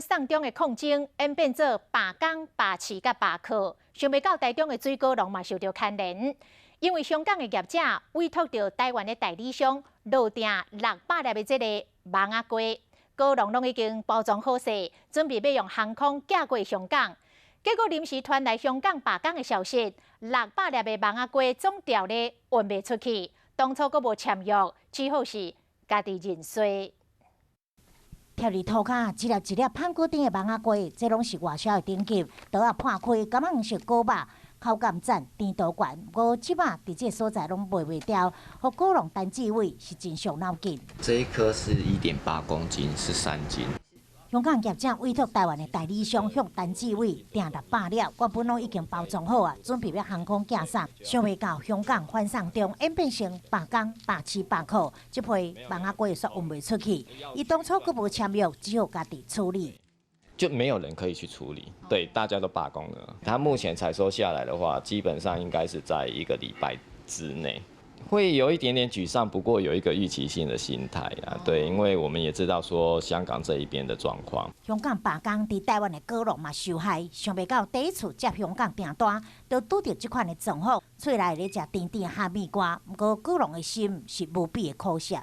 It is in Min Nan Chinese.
送中的抗爭演變做罷工、罷市佮罷課，想袂到台中的水果農嘛受著牽連，因為香港的業者委託著台灣的代理商落訂600粒的這个網仔瓜，果農攏已經包裝好勢，準備欲用航空寄過香港。結果臨時傳來香港罷工的消息，600粒的網仔瓜總調咧運袂出去，當初閣無簽約，只好是家己認衰。徛佇塗跤，一粒一粒胖骨頂的網仔瓜，這攏是外銷的頂級。刀仔破開，感覺黃色果肉，口感讚，甜度懸。毋過這馬佇這个所在攏賣袂掉，予果農陳志偉是真傷腦筋。這一顆是1.8公斤，是3斤。香港業者委託台灣的代理商向陳志偉訂600粒，原本攏已經包裝好啊，準備欲航空寄送。想袂到香港反送中演變成罷工、罷市、罷課，這批網仔瓜煞運袂出去。伊當初閣無簽約，只好家己處理。就沒有人可以去處理，對，大家都罷工了。他目前採收下來的話，基本上應該是在一個禮拜之內。會有一點點沮喪，不過有一個預期性的心態啊，對，因為我們也知道說香港這一邊的狀況。香港罷工，佇台灣的果農嘛受害，想袂到第一次接香港訂單，就拄著這款的狀況，喙內咧食甜甜哈密瓜，毋過果農的心是無比的可惜。